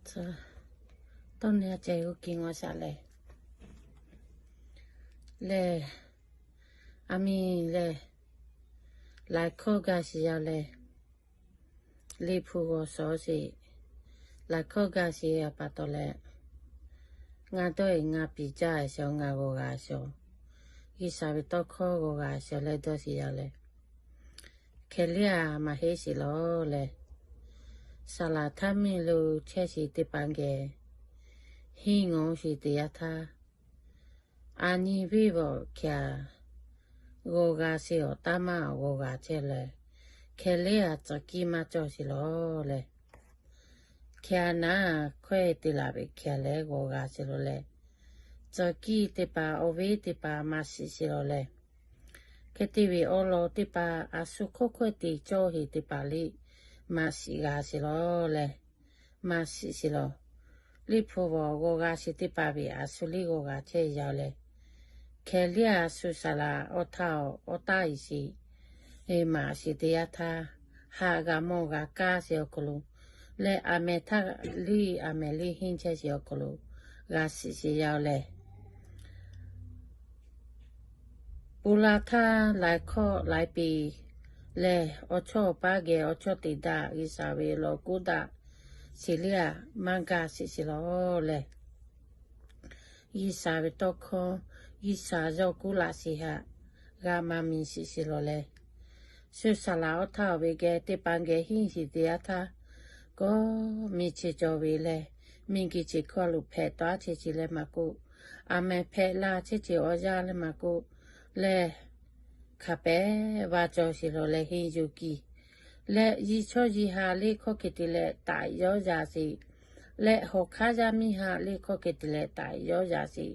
Tawˇ nyi a ceh g'uˇ ki ngaw shaꞈ lehˬ, lehˬ, aˬ miˍ lehˬ, laiˬ hkawˇ gaˇ shiˍ yaˇ lehˬ, Liꞈ hpu g'aw shawˍ sheˍ. Laiˬ hkawˇ gaˇ shiˍ a pa taw leh, ngaˬ dawˇ eˬ ngaˬ piˍ jaˇ sheˍ, ngaˬ g'awˬ g'a sheˍ, G'uiˬsha ve tawˇ hkawˇ g'awˬ g'a sheˍ leh dawˇ shiˍ yaˇ lehˬ, hkeh liˇ a maˇ heˆ sheˍ lawˬ lehˬ, saˍ laˍ htaˇ miˇ lo chehˇ sheˍ teˇ hpaˍ geh, henˇ ngaw sheˍ teˇ yanˇ htaˇ, aˬ nyi venˇ vawˬ hkeh g'awˬ g'a sheˍ awˬ taˇ maˇ g'awˬ g'a chehˇ leh, hkeh liˇ a tcuh kiˇ maˇ cawˬ sheˍ lawˬ lehˬ, hkeh naˉ hkawehˇ te laˬ ve hkeh leh g'awˬ g'a sheˍ lawˬ lehˬ, tcuh kiˇ teˇ hpaˍ awˬ venˇ teˇ hpaˍ maˇ shiˍ sheˍ lawˬ lehˬ, hk'e te ve awˬ lawn teˇ hpaˍ a shu hk'oˆ hkawehˇ te cawˇ heˍ teˇ hpaˍ liˇ maˇ shiˍ g'a sheˍ lawˬ lehˬ, maˇ shiˍ sheˍ lawˬ. Liꞈ hpu g'awˬ g'a sheˍ teˇ hpaˍ ve a shu liˇ g'awˬ g'a chehˇ yaˇ lehˬ, hkeh liˇ a shu saˍ laˍ awˬ htaˇ awˬ taˇ iˍ shiˍ, maˍ shiˍ teˇ yanˇ htaˇ, haꞈ g'a mawˬ g'a kaˇ sheˍ awˬ hk'aw lo leh, aˬ mehˍ htaˇ liˇ aˬ mehˍ liˇ henˇ chehˇ sheˍ awˬ hk'aw lo g'a shiˍ sheˍ yaˇ lehˬ, ponˬ laˬ htaˇ laiˬ hkawˇ laiˬ piˍ lehˬ, awˬ chawˇ awˬ paˇ geh awˬ chawˇ te daꞈ G'uiˬsha ve lawˬ k'oˆ daꞈ sheˍ liˇ a maˇ gaˇ sheˍ sheˍ lawˬ lehˬ, G'uiˬsha ve tawˇ hkawˇ G'uiˬsha yawˇ k'oˆ laꞈ sheˍ haꞈ g'a maˇ miˬ sheˍ sheˍ lawˬ lehˬ, shu saˍ laˍ awˬ htaˇ awˬ ve geh teˇ hpaˍ geh henˇ sheˍ teˇ yanˇ htaˇ, kawˇ miˬ chi cawˬ ve lehˬ, miˬ guiˬ chi hkawˇ lo hpehꞈ tawˆ a chehˇ chi leh maˇ k'oˆ, aˬ mehˍ hpehꞈ la chehˇ chi awˬ yaˇ leh maˇ k'oˆ lehˬ, hk'a pehˍ va cawˬ sheˍ lawˬ lehˬ henˇ yuˬ kiˬ leh, yiˬ chawˇ yiˬ ha liˇ hkawˇ hk'e te leh taꞈ yawˇ yaꞈ sheˍ leh, hawˬ hk'aˇ yaˇ miˇ ha liˇ hkawˇ hk'e te leh taꞈ yawˇ yaꞈ sheˍ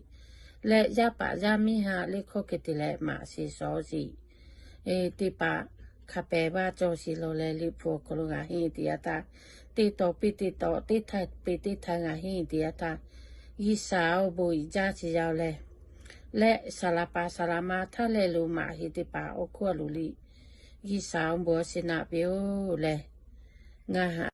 leh, yaˇ paˍ yaˇ miˇ ha liˇ hkawˇ hk'e te leh maˍ sheˍ shawˍ sheˍ teˇ hpaˍ hk'a pehˍ va cawˬ sheˍ lawˬ lehˬ, Liꞈ hpu awˬ hk'aw lo ngaˬ henˇ teˇ yanˇ htaˇ, teˇ taw piˇ teˇ taw, teˇ htaˇ piˇ teˇ htaˇ ngaˬ henˇ teˇ yanˇ htaˇ, G'uiˬsha awˬ bon iꞈ jaˇ sheˍ yaˇ lehˬ, leh saˍ laˍ paˍ saˍ laˍ ma htaˇ leh lo maˍ heˍ teˇ hpaˍ awˬ hk'oˆ a lo liˇ, G'uiˬsha awˬ bon awˬ shiˍ naꞈ piˇ-oˆ lehˬ, ngaˬ